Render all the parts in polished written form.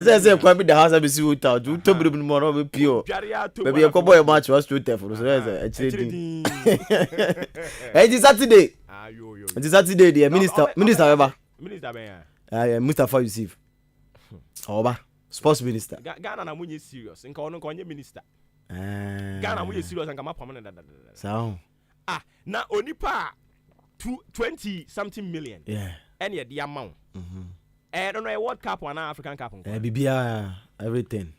Sɛ kwan bi da ha sɛ bɛsi hotel nti wotɔ bere mu no mu ɔno ɔbɛpie hɔ. Baabi yɛkɔbɔ yɛ match wɔ AstroTurf no so sɛ akyire din. Ɛnti Saturday. Nti Saturday deɛ minister bɛba. Minister bɛn a? Mustapha Yusuf. Ɔba sports minister. Ghana na mo nye serious nka ɔno nka ɔnyɛ minister. Ghana mo yɛ serious nka ma pam ne dadadada. Saa ho. Ah, na onipa a two twenty something million ɛna ɛde ama wo. Ɛɛ no no ɛyɛ World Cup anaa African Cup nko? Ɛɛ biribiara, everything.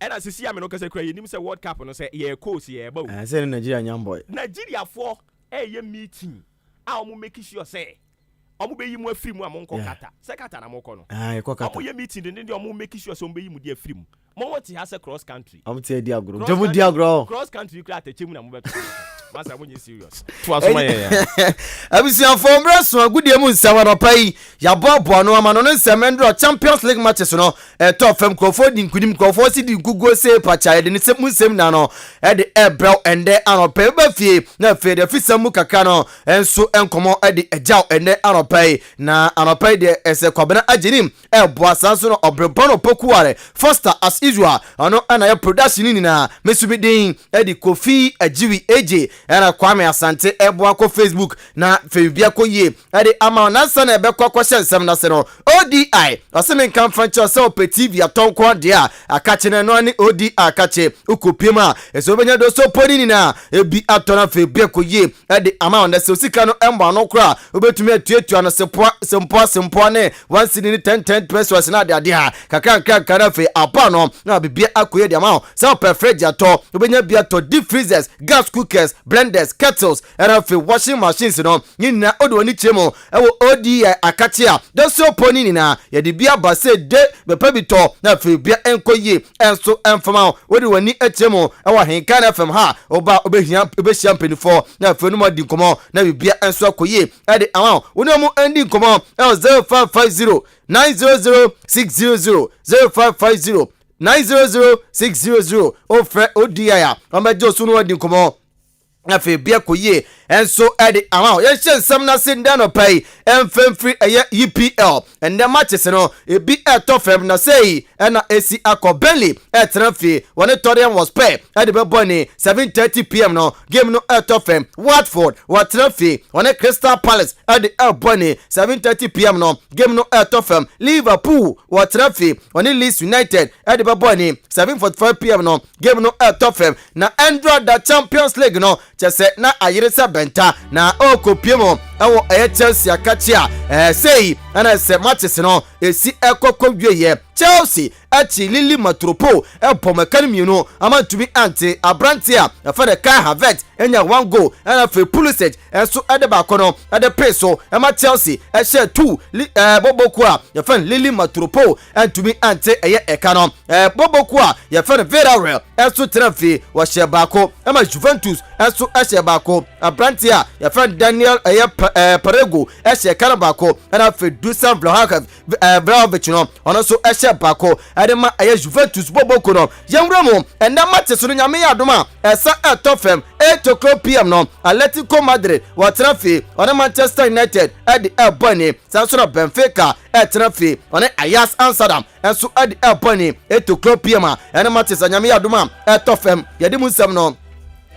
Ɛna sisi a me no kasa kura yɛnim sɛ World Cup no sɛ yɛrekɔ o sɛ yɛreba o. Ɛɛ sɛ ne Nigeria nya mbɔe. Nigeriafoɔ ɛɛyɛ meeting a wɔn make sure sɛ wɔn bɛyi mo afiri mu a monkɔ Qatar. Sɛ Qatar na mokɔ no. Ah, yɛkɔ Qatar. Wɔn yɛ meeting dendenden a wɔn make sure sɛ wɔn bɛyi mo de afiri mu. Mo mo te ha sɛ cross country. Wɔn te adi agorɔ. Nti wɔn di agorɔ. Cross country kura atɛkyɛ mu na mo bɛto. Masa mo nyɛ serious. To aso ma yɛn ya. Abusuafoɔ, mmerɛ so agodie mu nsɛm anɔpa yi yɛaboaboa no ama no ne nsɛm ɛndorɔ Champions League matches no ɛtɔ fam, nkurɔfoɔ di nkunim, nkurɔfoɔ si di nkuguo see pakya, yɛde ne mu nsɛm nyinaa no ɛde ɛbrɛw ɛndɛ anɔpa yi. Bɛba fie na afei de afisɛm mu kakra no nso nkɔmmɔ ɛde agyaw ɛndɛ anɔpa yi. Na anɔpa yi deɛ ɛsɛ Kwabena Agyenim ɛboa saa nso no ɔbrɛbɔ no Pokuware Foster as usual, ɔno ɛna yɛ production no nyinaa. Me nso me din ɛde Kofi Agyiwi AJ, ɛna Kwame Asante ɛboa kɔ Facebook na fɛ biribi akɔ yie ɛde ama nansa na ɛbɛkɔ akɔhyɛ nsɛm n'ase no. ODI ɔsɛ me nka mfa nkyɛw sɛ ɔpɛ TV atɔ nko adeɛ a akakye no ɛno ne ODI akakye wokɔpie mu a ɛsɛ wobɛnya do so po ne nyinaa ebi atɔ no afei bi akɔ yie ɛde ama wɔn. Sɛ osika no ɛmbɔ ano koraa, wobɛtumi atuatua no sepoa sempoa sempoa ne 1 cedi ne 10 10 pesewas na adeade a kakra nkra nkra no afei aba no na biribi akɔ yie de ama wo. Sɛ wopɛ fridge atɔ, wobɛnya bi atɔ, deep freezers, gas cookers, blenders, kettles ɛna afei washing machines no ne nyinaa wode w'ani kyerɛ mu ɛwɔ ODI akakye a dɔsɛ pɔ ne nyinaa yɛde bi aba sɛ de bɛpɛ bi tɔ na afei bia ɛnkɔ yie ɛnso ɛmfama wo. Wode w'ani akyerɛ mu ɛwɔ Henkan FM ha, woba wobɛhia wobɛhyia mpanimfoɔ na afei no mu adi nkɔmmɔ na biribia ɛnso akɔ yie ɛde ama wo. Wo ne ɔmo andi nkɔmmɔ ɛwɔ 0550 900 600, 0550 900 600. Wofrɛ ODI a, ɔmbɛgye wo so no wadi nkɔmmɔ afei bia kɔ yie ɛnso ɛde ama wo. Yɛnhyɛ nsɛm no ase ndɛ nɔpa yi ɛmfɛmfiri ɛyɛ EPL. Ɛndɛ matches no ebi ɛtɔ fam na sɛyi ɛna esi akɔ. Burnley ɛtena fie, wɔne Tottenham Hotspur ɛde bɛbɔ ne 7:30 p.m. no game no ɛtɔ fam. Watford wɔtena fie, wɔne Crystal Palace ɛde ɛbɔ ne 7:30 p.m. no game no ɛtɔ fam. Liverpool wɔtena fie, wɔne Leeds United ɛde bɛbɔ ne 7:45 p.m. no game no ɛtɔ fam. Na ɛndra da Champions League no kyɛ sɛ na ayere sɛ bɛnta na ɔrekɔpie mu ɛwɔ ɛyɛ Chelsea akakye a ɛɛ sɛyi ɛna sɛ matches no esi ɛkɔkɔ wieɛ. Chelsea akyi Lille Matropo ɛbɔ mɛka no 2 ama ntumi ante. Aberante a ɛfɛ de Kai Havertz ɛnya one goal ɛna afei Pulisic ɛnso ɛde baako no ɛde pee so ɛma Chelsea ɛhyɛ two. Ɛɛ bɔbɔku a yɛfɛ no Lille Matropo ɛntumi ante ɛyɛ ɛka no. Ɛɛ bɔbɔku a yɛfɛ no Villarreal ɛnso tena fie, wɔhyɛ baako ɛma Juventus ɛnso ɛhyɛ baako. Aberante a yɛfɛ no Daniel ɛyɛ Perego ɛhyɛ ɛka no baako ɛna afei Dusan Vlahovic no ɔno nso ɛhyɛ baako ɛde ma ɛyɛ Juventus bɔbɔku no. Yɛnwura mu ɛnɛ mate so no, Nyame yɛ adom a ɛsa ɛtɔ fam 8 o'clock p.m. no, Atletico Madrid wɔtena fie, ɔne Manchester United ɛde ɛbɔ ni. Saa nso na Benfica ɛtena fie, ɔne Ajax Amsterdam ɛnso ɛde ɛbɔ ni 8 o'clock p.m. a ɛne mate sɛ Nyame yɛ adom a ɛtɔ fam yɛde mu nsɛm no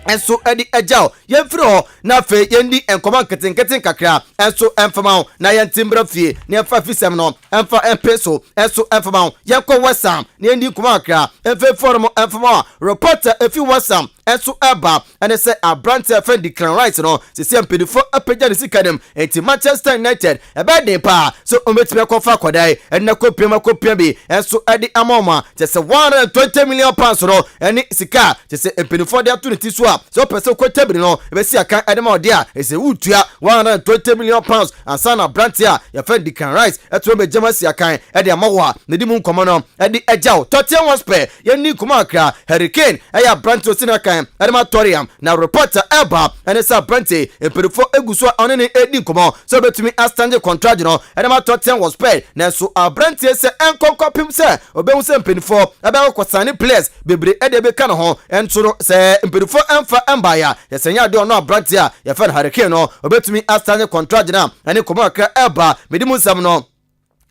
ɛnso ɛde agyaw. Yɛmfiri hɔ na afei yɛndi nkɔmɔ nketenkete kakra ɛnso ɛmfama wo na yɛnte mbra fie na yɛmfa fisɛm no ɛmfa ɛmpe so ɛnso ɛmfama wo. Yɛnkɔ West Ham na yɛndi nkɔmɔ kakra ɛmfɛmfɛ no ɛmfama wo. Reporter efi West Ham ɛnso ɛba ɛne sɛ aberante a fɛn Declan Rice no sisi mpanyinfoɔ apagya ne sika nim, nti Manchester United ɛbɛyɛ den paa so ɔmɛtumi akɔfa akɔda yi ɛnna kɔpia kɔpia bi ɛnso ɛde ama ɔmo a kyɛ sɛ £120 million no ɛne sika kyɛ sɛ mpanyinfoɔ de ato ne ti so a sɛ ɔpɛ sɛ ɔkɔ tabiri no ɛbɛsi akan ɛde ma ɔde a ɛsɛ wutua £120 million ansa na aberante a yɛfɛ Declan Rice ɛto ɛbɛgyama si akan ɛde ama wɔ a ne di mu nkɔmɔ no ɛde ɛgyaw. Tottenham Hotspur, yɛnni nkɔmɔ akra. Harry Kane ɛyɛ aberante osi n'akan ɛde ma Tottenham na reporter ɛba ɛne sɛ aberante mpanyinfoɔ egu so a ɔne ne edi nkɔmɔ sɛ ɔbɛtumi asign contract no ɛde ma Tottenham Hotspur, nanso aberanteɛ sɛ ɛnkɔnkɔpem sɛ ɔbɛhu sɛ mpanyinfoɔ ɛbɛkɔ kɔsign players bebree ɛde ɛbɛka ne ho ɛnso no sɛ mpanyinfoɔ ɛmfa ɛmbaeɛ a yɛsɛ nyɛ adeɛ ɔno aberanteɛ a yɛfɛ no Harry Kane no ɔbɛtumi asign contract no a ɛne nkɔmɔ kakra ɛba mede mu nsɛm no.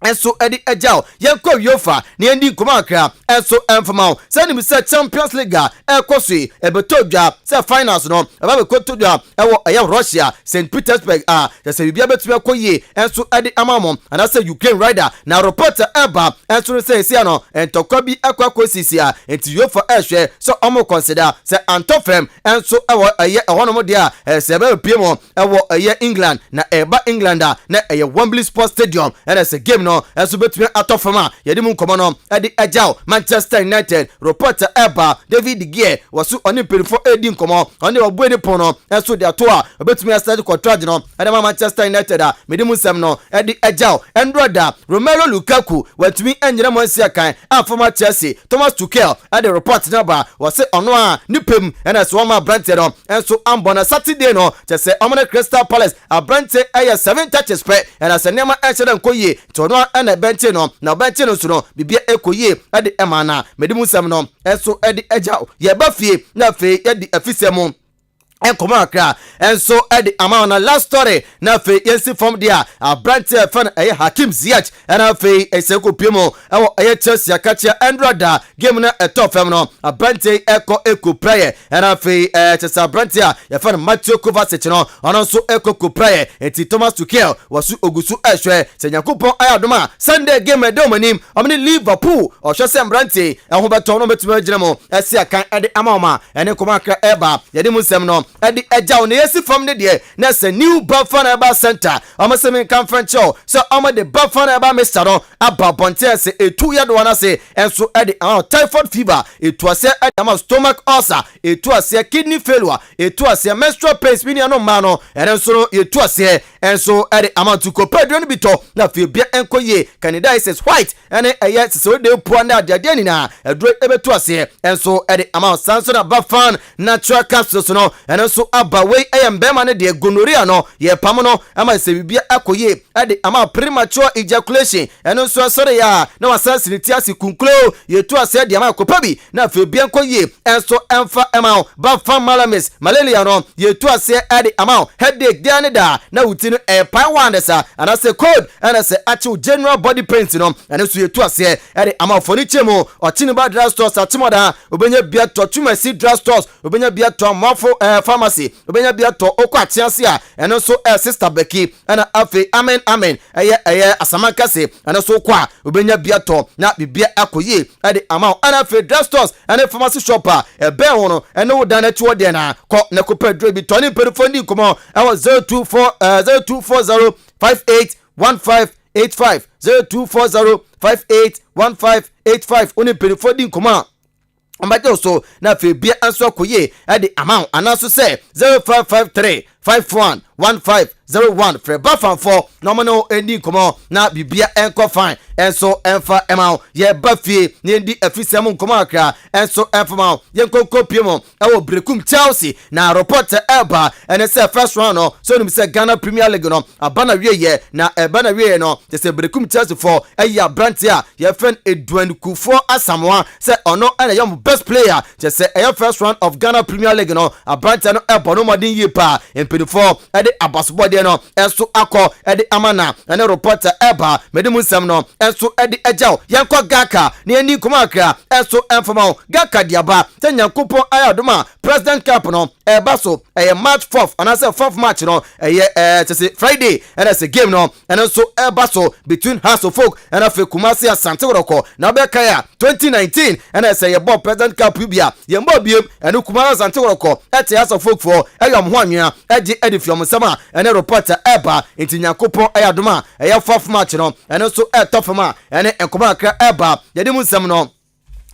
Nso de agyaw yɛnkɔ UEFA na yɛndi nkɔmmɔ kakra nso mfama wo sɛ nim sɛ Champions League a ɛrekɔ so yi, ɛbɛtɔ dwa sɛ finals no ɛba bɛkɔtɔ dwa ɛwɔ ɛyɛ Russia, St Petersburg, a kyɛ sɛ biribia bɛtumi akɔ yie nso de ama mo, anaasɛ Ukraine rider. Na report a ɛba nso no sɛ ɛsia no ntɔkwa bi akɔ akɔsisi a nti UEFA ɛhwɛ sɛ ɔmo consider sɛ antɔ fam nso ɛwɔ ɛyɛ ɛhɔnom deɛ a ɛsɛ ɛbɛpie mu ɛwɔ ɛyɛ England. Na ɛba England a, na ɛyɛ Wembley Sports Stadium, ɛna sɛ game no ɛnso bɛtumi atɔ fam a yɛde mu nkɔmmɔ no ɛde agyaw. Manchester United report ɛba, David De Gea wɔso ɔne mpanimfoɔ ɛredi nkɔmmɔ, ɔne ɔbue ne pon no ɛnso de ato a ɔbɛtumi asɛde contract no ɛde ma Manchester United a mede mu nsɛm no ɛde agyaw. Ɛndorɔ da Romelu Lukaku wɔatumi ɛnyina mu ansi akan amfama Chelsea. Thomas Tuchel ɛde report no aba, wɔse ɔno a ne pɛm ɛna sɛ wɔma aberanteɛ no ɛnso ambɔ na Saturday no kyɛ sɛ ɔmo ne Crystal Palace, aberanteɛ ɛyɛ seven touches pɛ, ɛna sɛ nneɛma ɛnhyɛ dɛ nkɔ yie, nti ɔno a ɛna ɛbɛnkye no na ɔbɛnkye no nso no biribia ɛkɔ yie ɛde ɛma na mede mu nsɛm no ɛnso ɛde agya. Yɛba fie na afei yɛde afisɛ mu nkɔmɔ kakra ɛnso ɛde ama. Na last story na afei yɛnsi fam deɛ a, aberanteɛ ɛfɛ no ɛyɛ Hakim Ziyech, ɛna afei ɛsɛ kɔ mu ɛwɔ ɛyɛ Chelsea akakyia. Ɛndra da game no ɛtɔ fam no, aberanteɛ ɛkɔ ɛkɔ praeɛ, ɛna afei kyɛ sɛ aberanteɛ a yɛfɛ no Mateo Kovacic no, ɔno nso ɛkɔ kɔ praeɛ. Nti Thomas Tuchel wɔso ogu so ɛhwɛ sɛ Nyankopɔn ayɛ adom a, Sunday game ɛda wɔn anim, ɔmo ne Liverpool, ɔhwɛ sɛ mmeranteɛ ɛho bɛtɔ no bɛtumi agyina mu ɛsi akan ɛde ama wɔn a ɛne nkɔmɔ akra ɛba yɛde mu nsɛm no ɛde ɛgya wɔn. Na yɛsi fam ne deɛ na sɛ New Bafan Herbal Center, ɔmo sɛ mi nka mfɛnkyɛw sɛ ɔmo de Bafan Herbal Mixture no aba abɔnten sɛ etu yadoɔ no ase ɛnso ɛde ama typhoid fever, etu aseɛ ɛde ama stomach ulcer, etu aseɛ kidney failure, etu aseɛ menstrual pains, bi nua no mmaa no ɛno nso no etu aseɛ ɛnso ɛde ama ntuko pɛduro no bi tɔ na afei bia ɛnkɔ yie. Candidiasis white ɛne ɛyɛ sɛ wode pua ne adeadeɛ nyinaa, ɛduro ɛbɛtu aseɛ ɛnso ɛde ama. San so na Bafan Natural Capsules no ɛno nso aba. Wei ɛyɛ mbɛrima no deɛ, gonorrhea no yɛpam no ama sɛ biribia akɔ yie ɛde ama premature ejaculation, ɛno nso ɛsɔre yɛ a na wasan si ne ti ase kunklo, yɛtu aseɛ de ama akɔpa bi na afei bia nkɔ yie ɛnso ɛmfa ɛma wo. Bafan Malamis, malaria no yɛtu aseɛ ɛde ama wo. Headache deɛ ne daa na wo ti no ɛpae wa sa anaasɛ cold ɛna sɛ akyew general body pains no, ɛno nso yɛtu aseɛ ɛde ama wo. Fɔni kyɛ mu ɔkyene drug stores akyemɔda, obɛnya bia tɔ Twumasi Drug Stores, obɛnya bia tɔ Amoafo Pharmacy, obɛnya bia tɔ okɔ Akyease a ɛno nso Sister Becky, ɛna afei Amen Amen ɛyɛ Asamankase, ɛno nso kɔ a obɛnya bia tɔ na bibia akɔ yie ɛde ama wo. Ɛna afei drug stores ɛne pharmacy shop a ɛbɛn ho no ɛne wo dan n'akyi wɔ deɛ na kɔ na kɔpɛ duro bi tɔ ne mpanyinfoɔ ndi nkɔmɔ ɛwɔ 024 0240 581585, 0240 581585. Wo ne mpanyinfoɔ di nkɔmɔ a ɔmbɛgye so na afei bia nso akɔ yie ɛde ama wo, anaso sɛ 0553 511501. Frɛ Bafanfoɔ na ɔmo ne wo ɛndi nkɔmmɔ na biribia ɛnkɔ fine ɛnso ɛmfa ɛma wo. Yɛba fie na yɛndi afisɛm nkɔmmɔ akra ɛnso ɛmfa ma wo. Yɛnkɔnkɔ pie mu ɛwɔ Brekum Chelsea na report ɛba ɛne sɛ first round no so onim sɛ Ghana Premier League no aba na wieyɛ, na ɛba na wieyɛ no kyɛ sɛ Brekum Chelsea fɔ ɛyɛ aberanteɛ a yɛfrɛ no Eduan Kufuor Asamoah sɛ ɔno ɛna ɛyɛ ɔmo best player. Kyɛ sɛ ɛyɛ first round of Ghana Premier League no, aberanteɛ no ɛbɔ no mmɔden yie paa, mpanimfoɔ ɛde abasobɔdeɛ no ɛnso akɔ ɛde ama na ɛne report ɛba mɛde mu nsɛm no ɛnso ɛde ɛgyaw. Yɛnkɔ GHALCA na yɛni nkɔmɔ akra ɛnso ɛmfama wo. GHALCA de aba sɛ Nyankopɔn ayɛ adom a, President Cup no ɛba so ɛyɛ March 4th anaasɛ 4th March no, ɛyɛ kyɛ sɛ Friday, ɛna sɛ game no ɛno nso ɛba so between Hearts of Oak ɛna afei Kumasi Asante Kɔtɔkɔ. Na ɔbɛkae a, 2019 ɛna sɛ yɛbɔ President Cup bi a yɛmbɔ biem, ɛno Kumasi Asante Kɔtɔkɔ ɛte Hearts of Oak foɔ ɛyɛ ɔmo ho anwea ɛgye ɛde fi ɔmo nsɛm a ɛne report ɛba. Nti Nyankopɔn ɛyɛ adom a, ɛyɛ 4th March no ɛno nso ɛtɔ fam a ɛne nkɔmɔ akra ɛba yɛde mu nsɛm no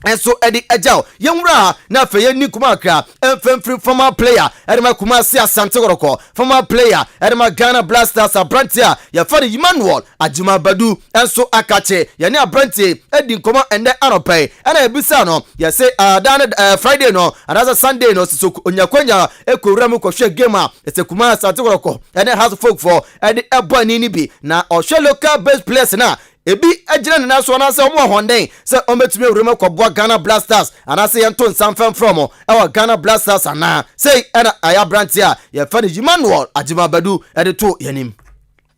ɛnso ɛde agyaw. Yɛnwura na afei yɛnni nkɔmɔ akra ɛmfɛmfiri former player ɛde ma Kumasi Asante Kɔtɔkɔ, former player ɛde ma Ghana Black Stars, aberanteɛ a yɛfa no Emmanuel Agyemabadu ɛnso akakye. Yɛne aberanteɛ ɛdi nkɔmɔ ɛndɛ anɔpɛ yi, ɛna yɛbisa no yɛsɛ adan no Friday no anaasɛ Sunday no soso onyakonya ɛkɔwura mu kɔhwɛ game a ɛsɛ Kumasi Asante Kɔtɔkɔ ɛne Hearts of Oak foɔ ɛde ɛbɔ ani no bi, na ɔhwɛ local based players na ebi gyina ne nan so anaasɛ ɔmo ɔhɔnden sɛ ɔmbɛtumi awura mu kɔboa Ghana Black Stars anaasɛ yɛnto nsa mfɛmfrɛ mo ɛwɔ Ghana Black Stars anaa sei. Ɛna ɛyɛ aberanteɛ a yɛfɛ no Emmanuel Agyemabadu ɛde to yɛnim.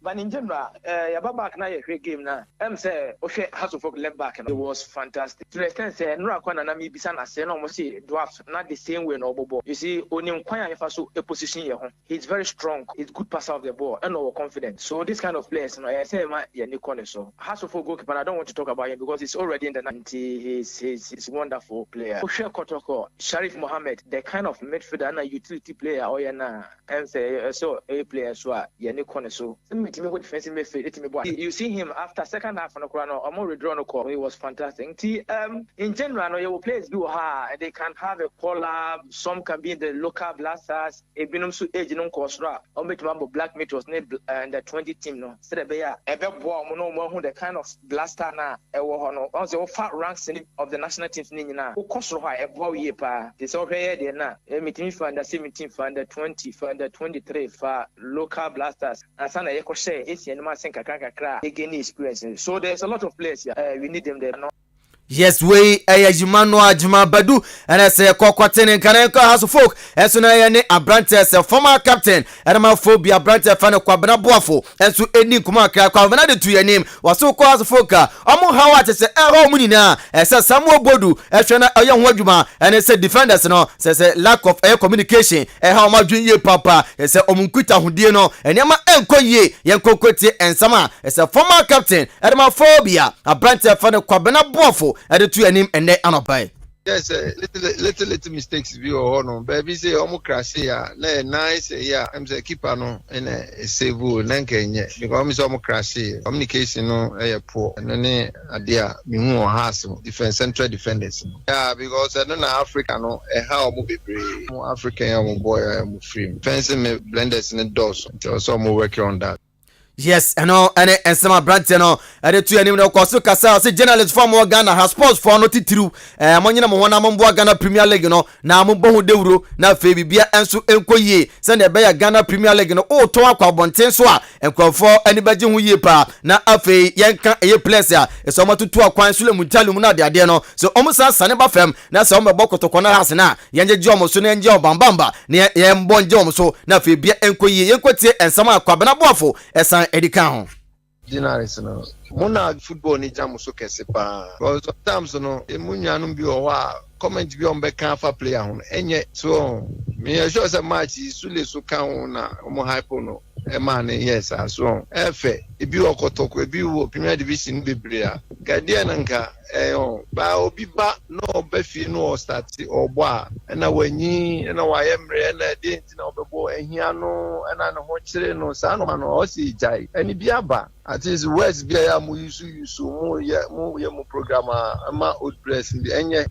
But in general, yɛba back na yɛhwɛ game na sɛ wohwɛ Hearts of Oak left back no, it was fantastic. To the extent sɛ nnora kwan na na mebisa n'ase na ɔmo se Dwarfs na the same way na ɔbɔbɔ. You see, onim kwan a yɛfa so position yɛ ho. He's very strong, he's good passer of the ball, ɛna ɔwɔ confidence. So this kind of players no, ɛyɛ sɛ ɛma yɛni kɔ ne so. Hearts of Oak goalkeeper, I don't want to talk about him because he's already in the 90. He's wonderful player. Wohwɛ Kɔtɔkɔ, Sharif Mohammed, the kind of midfielder na utility player ɔyɛ na sɛ ɛsɛ ɛyɛ player so a yɛni kɔ ne so. Sɛ metumi kɔ defensive midfield, etumi bɔ. You see him after second half no koraa no, ɔmo withdraw no kɔ. He was fantastic. Nti in general no, yɛwɔ players bi wɔ ha a they can have a call up, some can be in the local Black Stars, ebinom nso age no nkɔɔ soro a wɔn bɛtumi abɔ Black Meteors ne the 20 team no sɛdeɛ ɛbɛyɛ a ɛbɛboa wɔn na wɔn ahu the kind of Black Star na ɛwɔ hɔ no. Wɔn sɛ wɔfa ranks of the national teams ne nyinaa, wokɔ soro hɔ a, ɛboa wo yie paa. Te sɛ wɔhwɛ yɛ deɛ na metumi fa under 17, fa under 20, fa under 23, fa local Black Stars ansa na yɛkɔhyɛ esi anim ase nkakra nkakra a yɛgain experience. So there's a lot of players here, we need them there no. Yes, wei ɛyɛ Emmanuel Agyemang Badu. Ɛna sɛ kɔkɔte ne nkane nkɔ Hearts of Oak ɛnso no, ɛyɛ ne aberanteɛ sɛ former captain ɛnamafo bi, aberanteɛ fa no Kwabena Boafo, ɛnso ɛni nkɔmɔ akra. Kwabena de tu yɛn anim wɔso kɔ Hearts of Oak a ɔmo haw a kyɛ sɛ ɛhɔ ɔmo nyinaa, ɛsɛ Samuel Bodu ɛhwɛ na ɛyɛ ho adwuma, ɛne sɛ defenders no sɛ lack of ɛyɛ communication ɛha ɔmo adwene yie papa, ɛsɛ ɔmo nkuta ahodie no, nneɛma ɛnkɔ yie. Yɛn koko tie nsɛm a ɛsɛ former captain ɛdɛmafo bi a aberanteɛ fa no Kwabena Boafo ɛde tu anim ɛnɛ anɔpa yi. Yes, little little little mistakes bi wɔ hɔ no. Baabi sɛ ɔmo crash a na yɛ nice ɛyɛ a sɛ keeper no ɛna save o, na nka ɛnyɛ because ɔmo sɛ ɔmo crash, communication no ɛyɛ poor. Ɛno ne adeɛ a mihu wɔ Hearts defense, central defenders no. Yeah, because ɛno na Africa no ɛha ɔmo bebree. Ɔmo African yɛ ɔmo bɔ yɛ ɔmo free mu defensive blunders ne dɔɔso, nti ɔsɛ ɔmo work on that. Yes, ɛno ɛne nsɛm aberanteɛ no ɛde to anim no. Ɔkɔ so kasa ɔsɛ journalist fo a mowɔ Ghana ha, sports foɔ no titiriw, monyene mo ho na momboa Ghana Premier League no na mobɔ ho dawuro na afei biribia ɛnso ɛnkɔ yie, sɛdeɛ ɛbɛyɛ Ghana Premier League no wotɔn akɔ abɔnten so a, nkurɔfoɔ ani bɛgye ho yie paa. Na afei yɛnka ɛyɛ players a ɛsɛ ɔmo atutu akwan so lɛ mu no adeadeɛ no sɛ ɔmo san sane ba fam na sɛ ɔmo bɛbɔ Kɔtɔkɔ no ase no a, yɛngyegye ɔmo so na yɛngye ɔmo bambamba na yɛmbɔ ngye ɔmo so na afei bia ɛnkɔ yie. Yɛnkɔ tie nsɛm a Kwabena Boafo ɛsan ɛdi ka ho. Journalist no, mo na football ni gya mo so kɛse paa, because sometimes no emu nuanom bi wɔ hɔ a comment bi a wɔn bɛka afa player ho no ɛnyɛ so. Meyɛ sure sɛ match yi Sule so ka ho na wɔn hype no ɛmaa ne yɛ saa so. Ɛfɛ ebi wɔ Kɔtɔkɔ, ebi wɔ Premier Division bebree a kadeɛ no nka ɛyɛ ba obi ba na ɔba fie na ɔstart ɔbɔ a, ɛna wanyi, ɛna wayɛ mmerɛ, ɛna ɛdeɛ nti na ɔbɛbɔ ɛhia no, ɛna ne ho kyerɛ no saa nɔɔma no ɔsi gyae ɛni bi aba. At least words bi a yɛ a mo use mo yɛ mo program a ɛma old players bi ɛnyɛ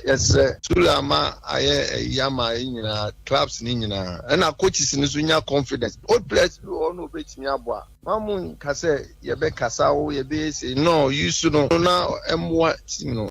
yɛsrɛ Sule ama ayɛ ɛyi ama yɛ nyinaa, clubs ne nyinaa, ɛna coaches no nso nya confidence. Old players bi wɔ hɔ na obetumi aboa maa mo nka sɛ yɛbɛkasa wo yɛbɛyɛ se no use no na ɛmmoa team no.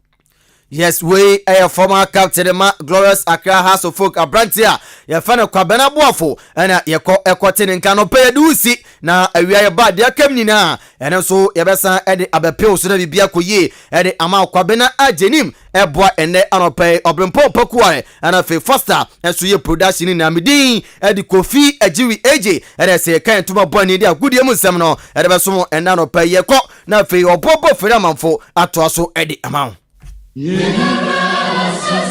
Yes, wei ɛyɛ former captain ma Glorious Accra Hearts of Oak, aberante a yɛfɛ no Kwabena Boafo, ɛna yɛkɔ ɛkɔte ne nka no pɛ. Yɛde wusi na awia yɛba deɛ akam nyinaa, ɛno nso yɛbɛsan ɛde abɛpew so na biribi akɔ yie ɛde ama Kwabena agyenim ɛboa ɛnɛ anɔpɛ yi. Ɔbrempɔn Pakuare ɛna afei Foster ɛnso yɛ production na medin ɛde Kofi Agyiwi AJ. Ɛna sɛ yɛka ntoma bɔ ani de agodie mu nsɛm no ɛde bɛsom ɛnɛ anɔpɛ yi, yɛkɔ na afei ɔboɔbɔ fɛrɛ amanfo atoa so ɛde ama wo. Yeah.